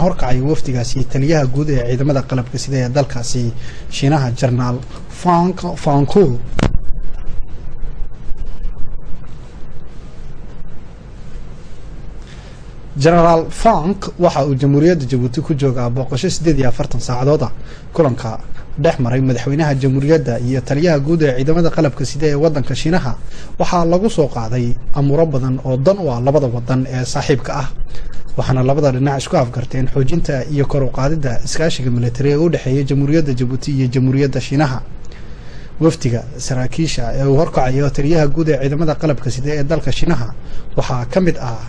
Horkacay wafdigaasi taliyaha guud ee ciidamada qalabka sida ee dalkaasi Shiinaha, Jenaraal Fank Fanku. Genaraal Fank waxa uu Jamhuuriyadda Jabuuti ku joogaa booqasho 48 saacadood ah. Kulanka dhex maray madaxweynaha jamhuuriyadda iyo taliyaha guud ee ciidamada qalabka sida ee wadanka Shiinaha waxaa lagu soo qaaday amuuro badan oo dan u ah labada wadan ee saaxiibka ah, waxaana labada dhinac isku afgarteen xoojinta iyo kor u qaadidda iskaashiga militari ee u dhexeeya Jamhuuriyadda Jabuuti iyo Jamhuuriyadda Shiinaha. Wafdiga saraakiisha ee uu horkacayo taliyaha guud ee ciidamada qalabka sida ee dalka Shiinaha waxaa ka mid ah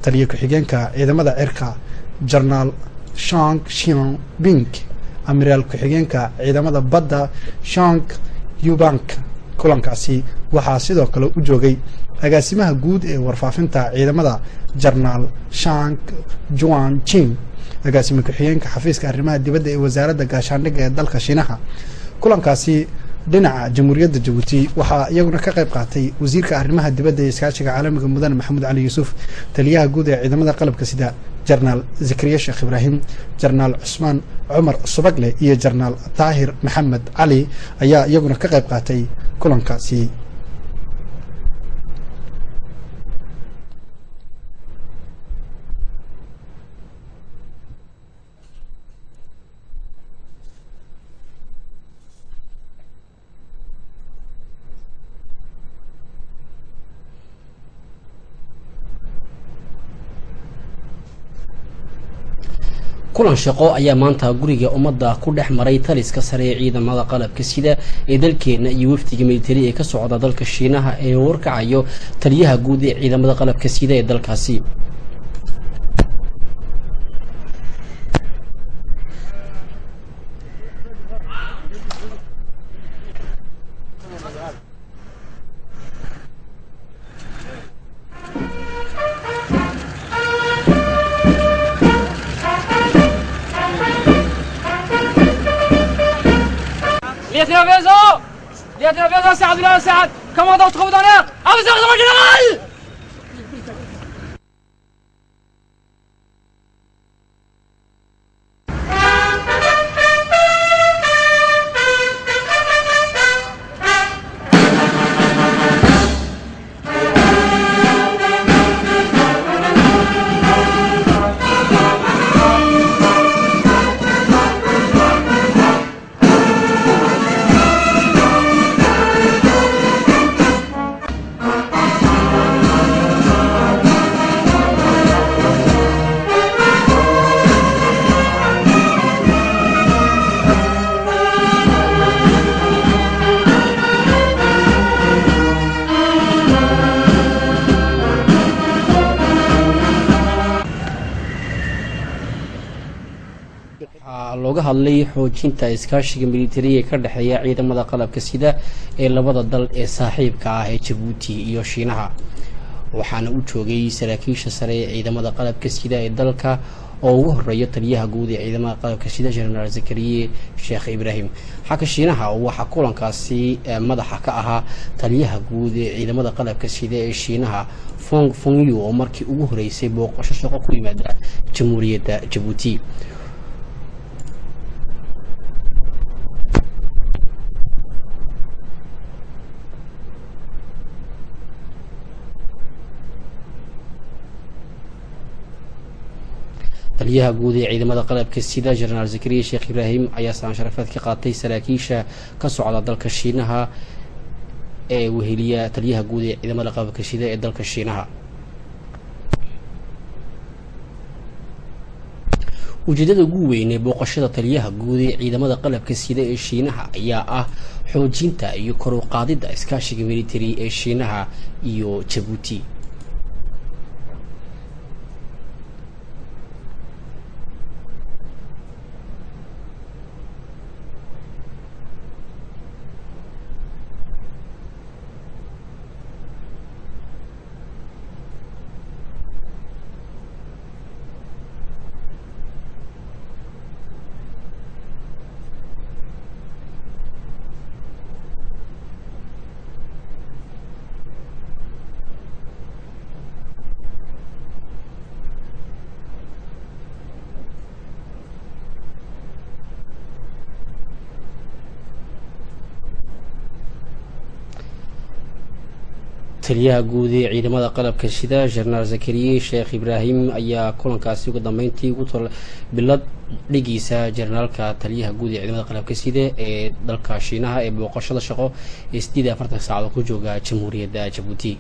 taliya ku-xigeenka ciidamada cirka Jenaraal Shang Shian Bing, amiraal ku-xigeenka ciidamada badda Shang Yubank. Kulankaasi waxaa sidoo kale u joogay agaasimaha guud ee warfaafinta ciidamada Jenaraal Shang Juan Jin, agaasime ku-xigeenka xafiiska arrimaha dibadda ee wasaaradda gaashaandhigga ee dalka Shiinaha. Kulankaasi dhinaca Jamhuuriyadda Jabuuti waxaa iyaguna ka qayb qaatay wasiirka arrimaha dibadda ee iskaashiga caalamiga Mudane Maxamuud Cali Yuusuf, taliyaha guud ee ciidamada qalabka sida Jenaraal Zakariya Sheekh Ibraahim, Jenaraal Cusmaan Cumar Subagle iyo Jenaraal Taahir Maxamed Cali ayaa iyaguna ka qayb qaatay kulankaasi. Kulan shaqo ayaa maanta Guriga Ummadda ku dhex maray taliska sare ee ciidamada qalabka sida ee dalkeena iyo wafdiga militari ee ka socda dalka Shiinaha ee warkacayo taliyaha guud ee ciidamada qalabka sida ee dalkaasi. Commandant trouve dans l'air! À vos ordres, général! Waxaa looga hadlay xoojinta iskaashiga militari ee ka dhexeeya ciidamada qalabka sida ee labada dal ee saaxiibka ah ee Jabuuti iyo Shiinaha, waxaana u joogay saraakiisha sare ee ciidamada qalabka sida ee dalka oo ugu horeeya taliyaha guud ee ciidamada qalabka sida Jenaraal Zakariye Sheekh Ibraahim. Xagga Shiinaha waxaa kulankaasi madaxa ka ahaa taliyaha guud ee ciidamada qalabka sida ee Shiinaha Fong Fongyu, oo markii ugu horeysay booqasho shaqo ku yimaada Jamhuuriyadda Jabuuti. Taliyaha guud ee ciidamada qalabka sida Jenaraal Zakariya Sheekh Ibraahim ayaa salaan sharafeed ka qaatay saraakiisha ka socda dalka Shiinaha ee weheliya taliyaha guud ee ciidamada qalabka sida ee dalka Shiinaha. Ujeedada ugu weyn ee booqashada taliyaha guud ee ciidamada qalabka sida ee Shiinaha ayaa ah xoojinta iyo kor u qaadidda iskaashiga militari ee Shiinaha iyo Jabuuti. Taliyaha guud ee ciidamada qalabka sida, Jenaraal Zakariye Sheekh Ibraahim, ayaa kulankaasi ugu dambeyntii ugu tol bilad dhigiisa jenaraalka taliyaha guud ee ciidamada qalabka sida ee dalka Shiinaha ee booqashada shaqo ee 48 saacadood ku jooga Jamhuuriyadda Jabuuti.